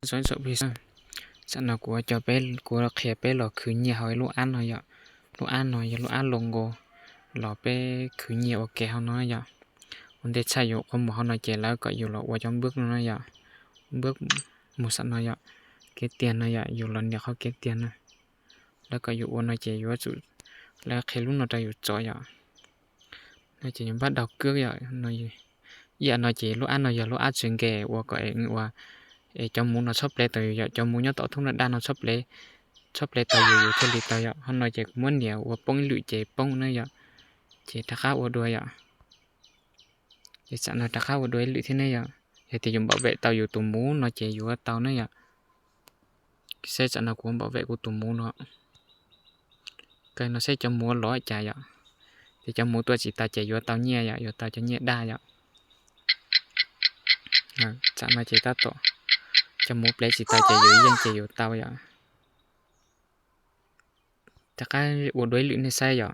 Tam no kuv coj peb, kuv qhia peb los khwv nyiaj hauv lub app no yom. Lub app no yog lub app Logo, los peb khwv nyiaj ua ke hauv no yom. Ua ntej tshaj yus qhov mus hauv no ces lawv kom yus los ua cov npawb no na yom. Npawb mus saum no yom, kev tiag no yom, yus los nias qhov kev tiag no. Lawv kom yus ua no ces yuav tsum, lawv qhia lub no rau yus tso yom. No ces yus npaj daug kawb yom. Ib yam no ces lub app no yog lub app txawj nkees ua kom ua es cov muv no txhob plev tau yus yom, cov muv nyob tom thoob daj daj no txhob plev tau yus, yus thiaj li tau yom. Qhov no ces kuv muab nias ua poob ib lwm ces poob na yom. Ces rov qab ua dua yom. Ces tsam no rov qab ua dua ib lwm thiab ne yom. Yog tias yus npam vem tau yus tus muv no ces yuav tau ne yom. Saib tsam no kuv npam vem kuv tus muv no. Kaw no saib cov muv los cas yom. Ces cov muv tuaj tsis tau ces yuav tau nyiaj yom, yuav tau cov nyiaj daj yom. Tsam no ces tab tom cov muv plev tsis tau ces yus yeej ces yus tau yom. Rov qab ua dua ib lwm nej saib yom.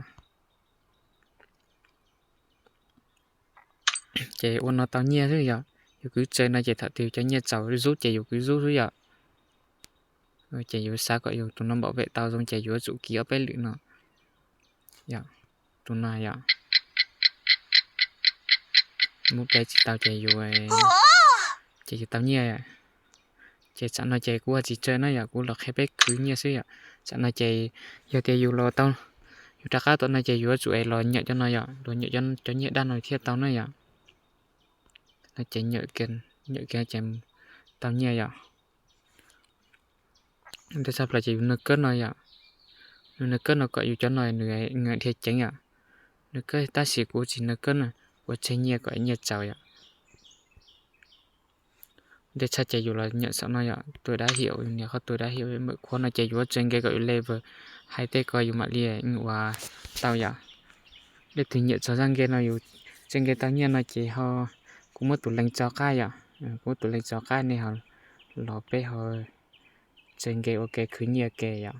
Ces ua no tau nyiaj xwb yom. Yus kwv tsawg no ces thaum twg cov nyiaj txaus zub ces yus kwv zub xwb yom. Ces yus xav kom yus tus no npam vem tau zoo ces yuav tsum kiv ob peb lwm no. Tus no yom. Muv plev tsis tau ces yus, ces yus tau nyiaj. Ces tsam no ces kuv ua tsis tsawg na yom, kuv los qhia peb khwv nyiaj xwb yom. Tsam no ces yog tias yus los tau, yus rov qab tom no ces yuav tsum es los nyam cov no yom, los nyam cov nyiaj daj no thiaj tau na yom. No ces nyam kiag ces tau nyiaj yom. Ntej tshaj plaws ces yus nws kawb no yom. Yus nws kawb no kom yus cov no nws dhia ceev yom. Nws kawb tab sis kuv tsis nws kawb na, ua tseg nyiaj kom nyiaj txaus yom. Ntej tshaj ces yus los nyam saum no yom, tus dab hiam, nias qhov tus dab hiam, qhov no ces yuav tseg nkees kom yus level hais tej ko yus mam li ua tau yom. Leej twg nyiam txog zaj nkees no yus tseg nkees tau nyiaj no ces ho kuv muab tus link tso qab yom, kuv muab tus link tso qab nej ho los peb ho tseg nkees ua ke khwv nyiaj ke yom.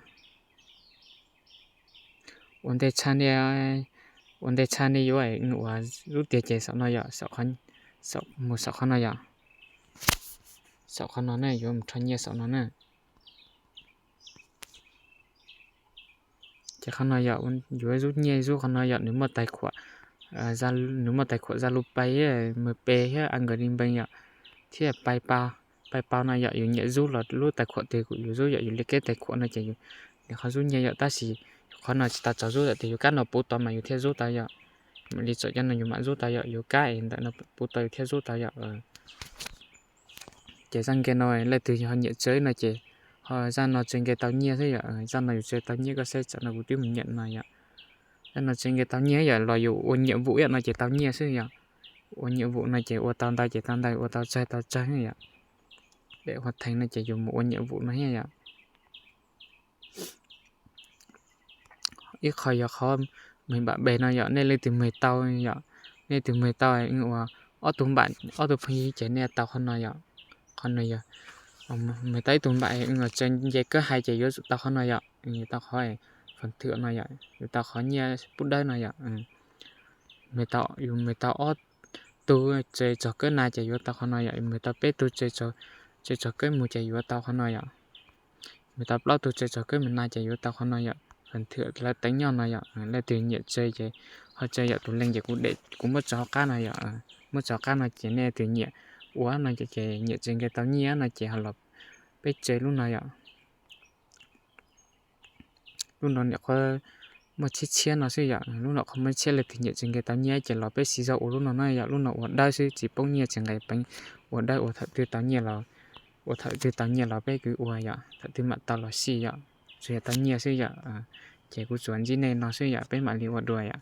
Ua ntej tshaj nej, ua ntej tshaj nej yuav ua lub tiag ces saum no yom, mus saum qhov no yom. Saum qhov no ne yuav mus rho nyiaj saum no na. Ces qhov no yom, yuav zub nyiaj zub qhov no yom, nws muaj tais khuam, nws muaj tais khuam Zalo Pay, Mb Pay thiab Agribank yom, thiab Pay Pal no yom, yus nyiam zub los lub tais khuam twg kuj yus zub yom, yus li keb tais khuam no ces yus nias qhov zub nyiaj yom, tab sis qhov no tsis tas txog zub yom, tias yus kab no puv tod mas yus thiaj zub tau yom. Mam li txawm cov no yus mam zub tau yom, yus kab es ntawm no puv tod yus thiaj zub tau yom. Ces zaj nkees no leej twg ho nyiam tseg no ces ho zaj no tseg nkees tau nyiaj xwb yom, zaj no yus tseg tau nyiaj, koj saib tsam no kuv twb mus nyiam no yom. Zaj no tseg nkees tau nyiaj yom, los yus ua nyiam vum yom no ces tau nyiaj xwb yom. Ua nyiam vum no ces ua tau ntau ces tau ntau, ua tau tsawg tau tsawg yom. Dej ua theej no ces yus mus ua nyiam vum no thiab yom. Ib qho yog qhov mej npam bej no yom, nej leej twg mej tau yom, nej twg mej tau ua ob tug npam, ob tug phooj ywg ces nej tau qhov no yom. Qhov no yog mej tau ib tug npam, tseg nce kawb hais ces yuav tsum tau qhov no yom, yus tau qhov fas thwm no yom, yus tau qhov nyiaj pub dawb no yom. Yus mej tau ob tug tseg txog kawb na ces yuav tau qhov no yom, yus mej tau peb tug tseg txog kawb mus ces yuav tau qhov no yom. Mej tau plaub tug tseg txog kawb mus na ces yuav tau qhov no yom, fas thwm lawv teev nyob no yom. Leej twg nyiam tseg ces ho tseg yom, tus leej ces kuv muab tso qab no yom, muab tso qab no ces nej twg nyiam ua no ces nyiam tseg nkees tau nyiaj no ces ho los peb tseg lub no yom. Lub no nyuam qhuav muaj tshiab tshiab no xwb yom, lub no qhuav muaj tshiab, leej twg nyiam tseg nkees tau nyiaj ces los peb siv zog ua lub no na yom, lub no ua dawb xwb tsis poob nyiaj tsis nqis peev, ua dawb ua thaum twg tau nyiaj los, ua thaum twg tau nyiaj los peb kwv ua yom, thaum twg mam tau los sij yom, tsuas yog tau nyiaj xwb yom. Ces kuv tsuas ntsib nej no xwb yom, peb mam li ua dua yom.